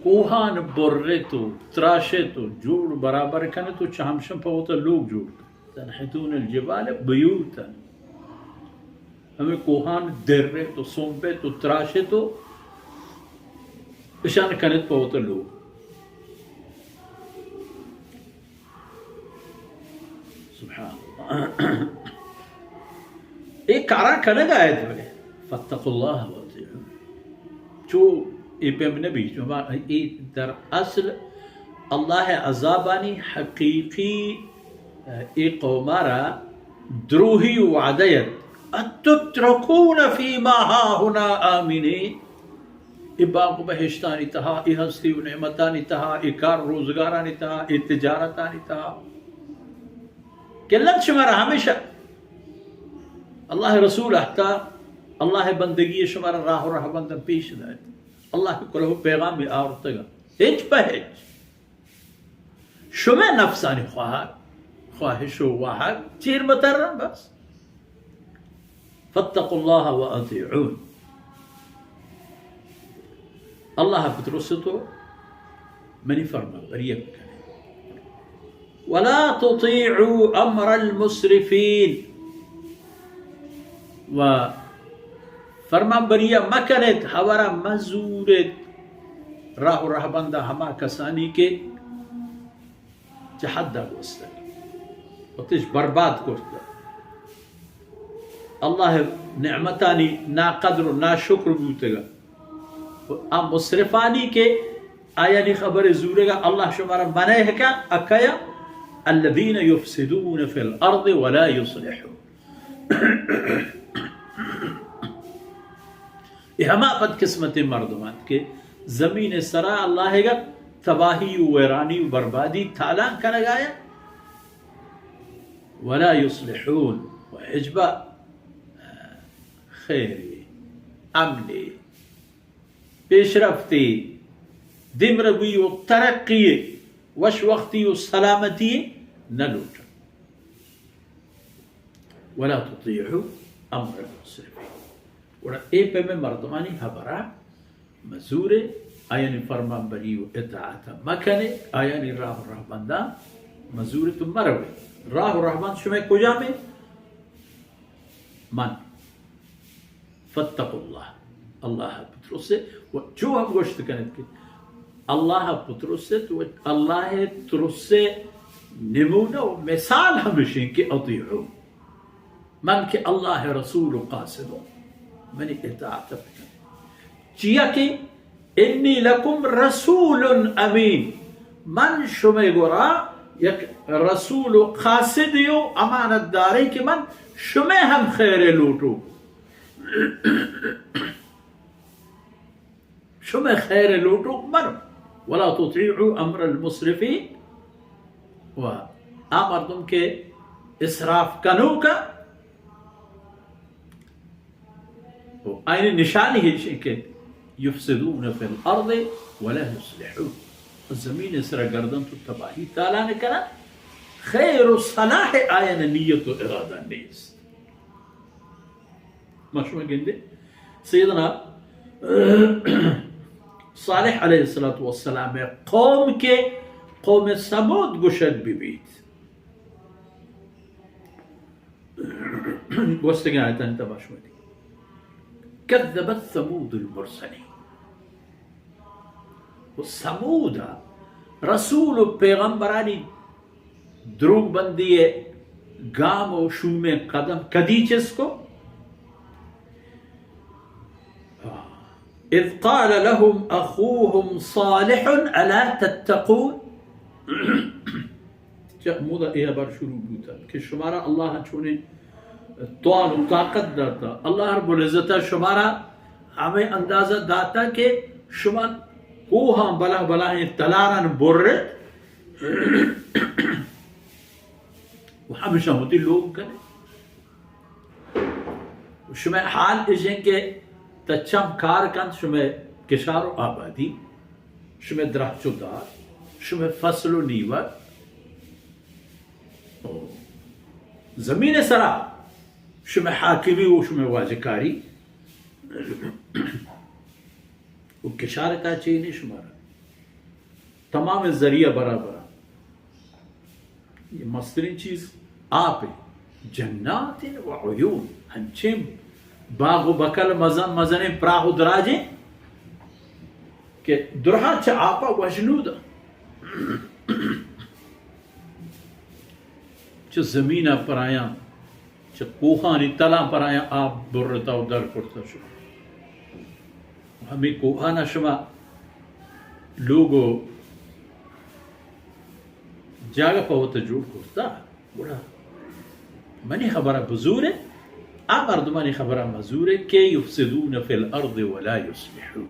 کوہان برت و تراشت و جوڑ برابر کنت و چہ ہمشن پہ وتا لوگ جوڑ کنت۔ تنحتون الجبال بیوتا، ہمے کوہان درت و سمبت و تراشت و اشان کنت پہ وتا لوگ۔ سبحان اللہ۔ اے کاراں کنگ ءَ ات بلے فاتقوا اللہ و اطیعون۔ چو اے پیم نہ بیت، اے در اصل اللہ ءِ عذابانی حقیقی، اے قوم ءَ را دروہی وعدہ ات۔ اتترکون فیما ہاہنا آمنین۔ اے باغ و بہشتانی تہا، اے ہستی و نعمتانی تہا، اے کار روزگارانی تہا، اے تجارتانی تہا گلنت شمارا ہمیشہ۔ اللہ ءِ رسول ءَ حتی اللہ ءِ بندگی ءَ شمارا راہ و رہبند پیش دات۔ اللہ ءِ کلوہ و پیغام آورتگ۔ ہچ پہ ہچ۔ شمئے نفسانی خواہ-، خواہش و واہگ چیر مترن بس۔ فاتقوا اللہ و اطیعون۔ اللہ ءَ بترسے تو منی فرمانبری ءَ بکنے۔ ولا تطیعوا امر المسرفین۔ و فرمانبری ءَ مکنت، ہبر ءَ مزورت، راہ و رہبند ءَ ہما کسانی کہ چہ حد ءَ گوستگ، وتش برباد کرتگ، اللہ ءِ نعمتانی ناقدر و ناشکر بوتگ۔ و آ مسرفانی کہ آیانی خبر زورگ ءَ اللہ شمارا منع کن، اکیا الذین یفسدون فی الارض ولا یصلحون۔ اے ہما بدقسمتیں مردم انت کہ زمین ءِ سرا اللہ ءِ گپ تباہی و ویرانی و بربادی تالان کنگ ءَ انت۔ ولا یصلحون، و ہچبر خیری، امنی، پیشرفتی، دیمروی و ترقی، وش وختی و سلامتی نہ لوٹن۔ ولا تطیعوا امر المسرفین۔ گڑا اے پیمیں مردمانی ہبرا مزورے، آیانی فرمانبری و اطاعت مکنے، آیانی راہ و رہبنداں مزورے تو مروے۔ راہ و رہبند شمئے کجامے؟ من۔ فاتقوا اللہ، اللہ ءَ بترسے۔ و چو ہم گوشت کنت کہ اللہ ءَ بترسے، تو اللہ ءِ ترسے نمونہ و مثال ہمیشیں کہ اطیعوا، من کہ اللہ ءِ رسول و قاصدوں، منی اطاعت بکن۔ چیا کہ انی لکم رسول امین، من شمئے گورا یک رسول و قاصدے و امانت دارے کہ من شمئے ہم خیرے لوٹو، شمئے خیرے لوٹو من۔ ولا تطیعوا امر المسرفین، و آ مردم کہ اسراف کنوکا، و آیانی نشانی ہمیش انت کہ یفسدون فی الارض ولا یصلحون، زمین ءِ سرا گردنت و تباہی تالان کننت، خیر و صلاح آیان نیت و ارادہ نیست۔ ما شما گندے سیدنا صالح علیہ الصلوۃ والسلام ءِ قوم کہ قوم ثمود گوشگ بہ بیت۔ گوستگیں آیتانی تہا شما دیست، کذبت ثمود المرسلین۔ و ثمود ءَ رسول و پیغمبرانی دروگ بندی ءِ گام و شومیں قدم کدی چست کو؟ اذ قال لهم اخوهم صالح الا تتقون۔ چہ ہمودا اے ہبر شروع بوتا کہ شمارا اللہ ءَ چونیں توان و طاقت داتا، اللہ رب العزت ءَ شمارا ہمے اندازہ داتا کہ شما کوہاں بلاہ بلاہیں تلاران برت و ہمشاں وتی لوگ کنے۔ شمئے حال اش انت کہ تا چم کار کنت شمئے کشار و آبادی، شمئے درہچ و دار، شمئے فصل و نیور، و زمین سرا شمئے حاکمی و شمئے واجکاری و کشار تا چینی شمارا۔ تمام ذریعہ برابر۔ یہ مسترین چیز آپ ہے۔ جنات و عیون، ہنچیں باغ و بکل مزن مزنیں پراہ و دراجیں کہ درہا چہ آپا وشنود، چہ زمین ء پرایا، چہ کوہانی تلاں پرایا آپ برتا و در کرتا شو۔ ہمیں کوہانا شما لوگ و جاگہ پہ وت جوڑ کرتا، گڑا منی خبر ء بزورے، آ مردمانی خبر ء مزورے کہ یفسدون فی الارض ولا یصلحون۔